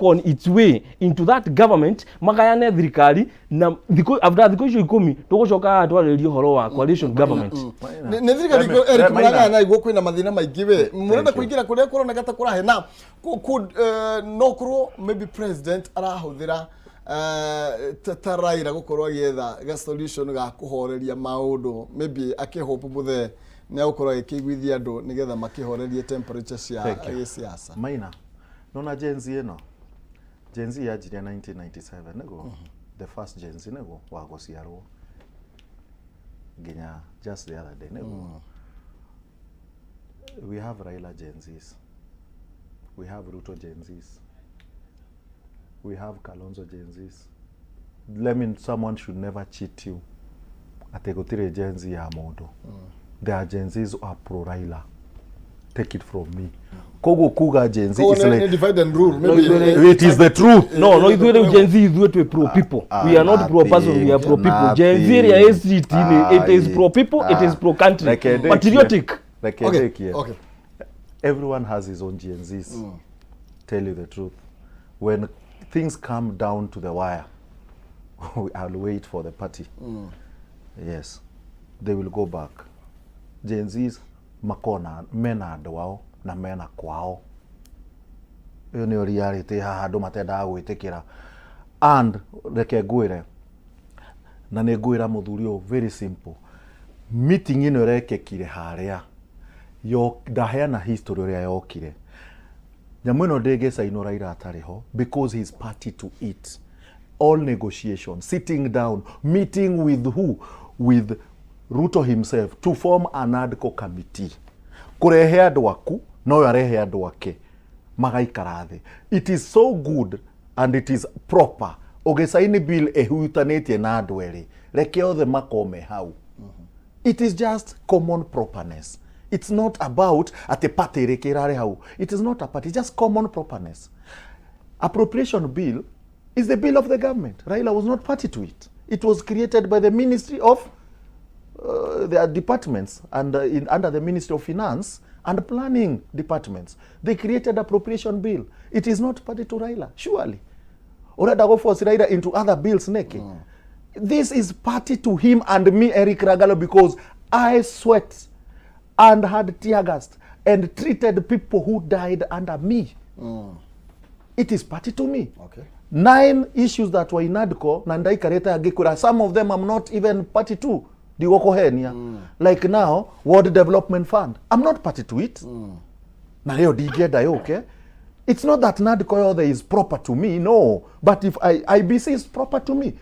On its way into that government, magayane thirikari na thikũ after thikũ icio 10 tũgũcoka haha twarĩrĩrie ũhoro wa coalition government. Nĩ thirikari. Eric Mũragana na iguo kwĩna mathĩna maingĩ we mũrenda kũingĩra kũrĩa kũroneka ta kũrahe na no korwo maybe president arahũthĩra ta Raila gũkorwo agĩetha ga solution ga kũhoreria maũndũ, maybe akĩhope mũthee nĩ agũkorwo agĩkĩiguithia andũ nĩgetha makĩhorerie temperature cia Thank you. gĩsiasa. Maina nona Gen Z ĩno, Gen Z yanjirie 1997 nĩguo the first Gen Z nĩguo wa gũciarwo nginya just the other day nĩguo we have Raila Gen Zs, we have Ruto Gen Zs, we have Kalonzo Gen Zs. Let me, someone should never cheat you atĩ gũtirĩ Gen Z ya mũndũ. There are Gen Zs who are pro Raila, take it from me. Koguo kuga Gen Z Koguo is nĩ like divide and rule maybe. It is the truth. No, ithuĩ rĩu Gen Z, ithuĩ twĩ pro people. We are not pro person, we are pro people. Gen Z ĩrĩa ĩ street-inĩ, it is pro people, it is pro country, Reke ndĩkie. patriotic. Reke ndĩkie. Everyone has his own Gen Zs. Tell you the truth, when things come down to the wire, I'll wait for the party. Yes, they will go back. Gen Zs makona mena andũ ao na mena kwao. Ĩyo nĩyo reality haha andũ matendaga gwĩtĩkĩra. And reke ngwĩre, na nĩ ngwĩra mũthuri ũyũ, very simple, meeting ĩno ĩrekĩkire harĩa yo ndaheana history ũrĩa yokire. Nyamũ ĩno ndĩngĩcainwo Raila atarĩ ho because he is party to it. All negotiation, sitting down, meeting with who? With Ruto himself, to form an ADCO committee, kũrehe andũ aku no arehe andũ ake magaikara thĩ. It is so good and it is proper. Ũgĩcaini bill ĩhutanĩtie na andũ erĩ, reke othe makome hau. It is just common properness. It's not about atĩ party ĩrĩkĩ ĩrarĩ hau. It is not a party, it's just common properness. Appropriation bill is the bill of the government. Raila was not party to it. It was created by the Ministry of their departments and under the Ministry of Finance and Planning departments. They created appropriation bill. It is not party to Raila, surely. Urenda go force Raila into other bills neke? This is party to him and me, Eric Ragalo, because I sweat and had tear gas and treated people who died under me. It is party to me. Nine issues that were in ADCO na ndaikarĩte angĩkwĩra some of them I'm not even party to, ndigũkũhenia. Like now, World Development Fund, I'm not party to it na rĩo ndingĩenda yũke. It's not that NADCO yothe is proper to me, no, but if IBC is proper to me,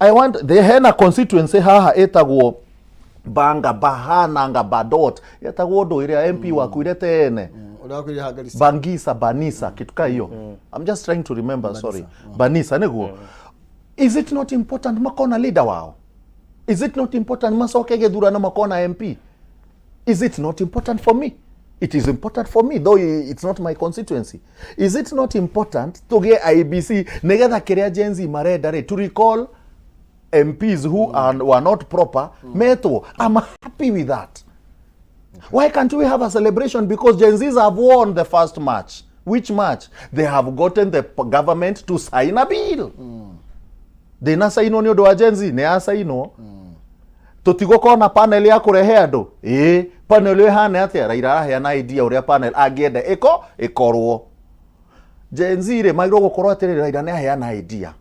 I want the hena constituency haha ĩtagwo Banga Bahananga Badot, yetagwo ũndũ ĩrĩa MP wakuire tene. Ũrĩa wakuire Hangarisa. Bangisa, Banisa, kitu ka hiyo. I'm just trying to remember, sorry. Banisa nĩguo. Is it not important makona leader wao? Is it not important macoke gĩthurano makona MP? Is it not important for me? It is important for me, though it's not my constituency. Is it not important tũgĩe IBC nĩgetha kĩrĩa Gen Z marenda rĩ, to recall MPs who were not proper metwo? I'm happy with that. Why can't we have a celebration because Gen Zs have won the first match? Which match? They have gotten the government to sign a bill. Ndĩnacainwo nĩ ũndũ wa Gen Z, nĩ yacainwo. Tũtigũkorwo na panel ya kũrehe andũ. Ĩĩ, panel ĩyo ĩhana atĩa? Raila araheana idea ũrĩa panel angĩenda ĩko ĩkorwo. Gen Z rĩ, magĩrĩirwo gũkorwo atĩrĩrĩ, Raila nĩ aheana idea.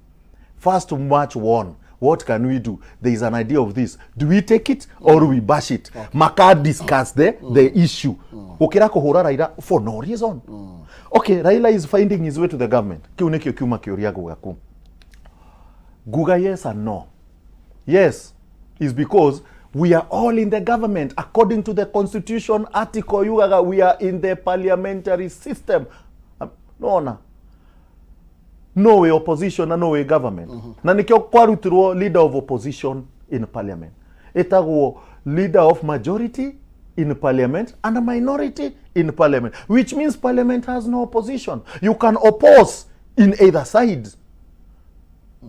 First match won. What can we do? There is an idea of this. Do we take it or we bash it? Maka discuss the issue. Gũkĩra kũhũra Raila for no reason. Okay, Raila is finding his way to the government. Kĩu nĩkĩo kiuma kĩũria gwaku. Nguga yes and no. Yes is because we are all in the government according to the constitution article yugaga we are in the parliamentary system. Nona no way opposition na no way government. Na nikio kwarutirwo leader of opposition in parliament, ĩtagwo leader of majority in parliament and a minority in parliament, which means parliament has no opposition. You can oppose in either side.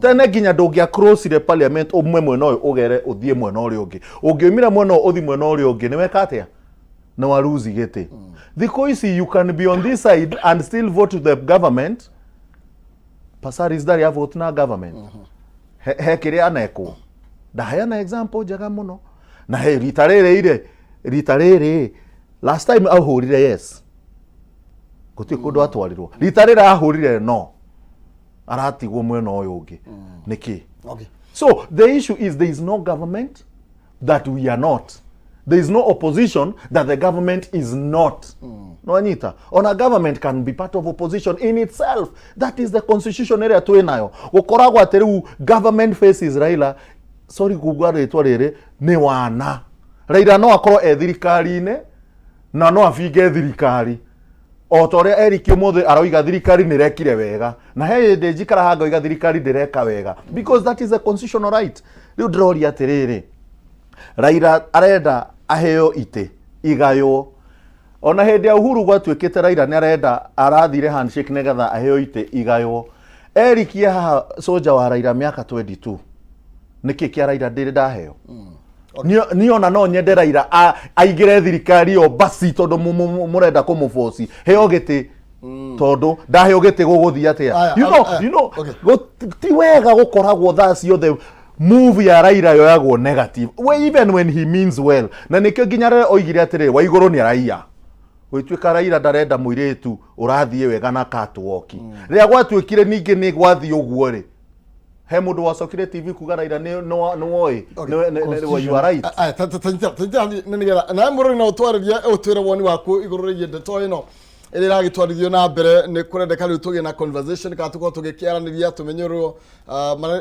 Tene nginya ndũngĩacrossire parliament ũmwe mwena ũyũ ũgere ũthiĩ mwena ũrĩa ũngĩ, ũngĩumire mwena ũyũ ũthiĩ mwena ũrĩa ũngĩ nĩ weka atĩa? Nĩ waruzi gĩtĩ. Thikũ ici you can be on this side and still vote to the government. Pasaris ndarĩ avote na government. He kĩrĩa anekwo. Ndaheana example njega mũno. Na he rita rĩrĩ ire rita rĩrĩ last time ahũrire yes. Gũtirĩ kũndũ atwarirwo. Rita rĩrĩ ahũrire no. Aratigwo mwena ũyũ ũngĩ. Nĩkĩ? Okay. So the issue is there is no government that we are not. There is no opposition that the government is not. No anyita. Ona government can be part of opposition in itself. That is the constitution ĩrĩa twĩ nayo. Gũkoragwo atĩ rĩu government faces Raila, sorry kuga rĩtwa rĩrĩ, nĩ wana. Raila no akorwo e thirikari-inĩ na no abinge thirikari o ta ũrĩa Eric ũmũthĩ aroiga thirikari nĩ ĩrekire wega, na he hĩndĩ njikara haha ngoiga thirikari ndĩreka wega, because that is a constitutional right. Rĩu ndĩroria atĩrĩrĩ, Raila arenda aheo itĩ igaywo. Ona hĩndĩ ya Uhuru gwatuĩkĩte Raila nĩ arenda arathire handshake nĩgetha aheo itĩ igaywo. Eric ye haha soja wa Raila mĩaka 22, nĩkĩ kĩa Raila ndĩrĩ ndaheo? Niĩ ona no nyende Raila aingĩre thirikari ĩyo basi, tondũ mũrenda kũmũboci heo gĩtĩ, tondũ ndaheo gĩtĩ gũgũthiĩ atĩa? Aya, You know, aya, you know, okay. Ti wega gũkoragwo thaa ciothe move ya Raila yoyagwo negative. We, even when he means well. Na nĩkĩo nginya rĩrĩa oigire atĩrĩrĩ, Waigũrũ nĩ araiya, gwĩtuĩka Raila ndarenda mũirĩtu ũrathiĩ wega na catwalk. Rĩrĩa gwatuĩkire ningĩ nĩ gwathiĩ ũguo rĩ, he mũndũ wacokire TV kuga Raila nĩ woĩ you are right. Aya, ta nĩ nĩgetha nawe mũrori no ũtwarĩrie, ũtwĩre woni waku igũrũ rĩgiĩ ndeto ĩno ĩrĩa ĩragĩtwarithio na mbere. Nĩ kũrendeka rĩu tũgĩe na conversation kana tũkorwo tũgĩkĩaranĩria tũmenye ũrĩa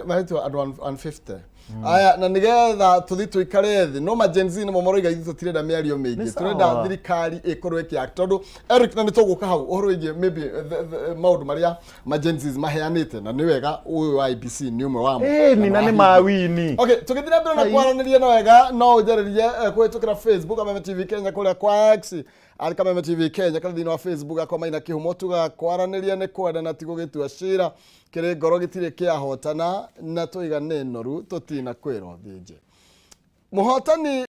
marĩtwo andũ 150 aya, na nĩgetha tũthiĩ tũikare thĩ. No ma Gen Z nĩmo maroiga ithuĩ tũtirenda mĩario mĩingĩ. Nĩ sawa. Tũrenda thirikari ĩkorwo ĩkĩ tondũ Eric, na nĩ tũgũka hau ũhoro wĩgiĩ maybe maũndũ marĩa ma Gen Z maheanĩte, na nĩ wega ũyũ wa IEBC nĩ ũmwe wamo. Ĩni na nĩ mawini. Okay, tũgĩthiĩ na mbere na Ai. kwaranĩria na wega, no ũnjarĩrie kũhĩtũkĩra Facebook Kameme TV Kenya, kũrĩa kwa X arĩ Kameme TV Kenya, kana thĩinĩ wa Facebook akwa Maina Kĩhumo. Tugaga kwaranĩria nĩ kwenda na ti gũgĩtua cira. Kĩrĩ ngoro gĩtirĩ kĩahotana na tũiga nĩ noru tũtina kwĩrwo thĩnje mũhotani.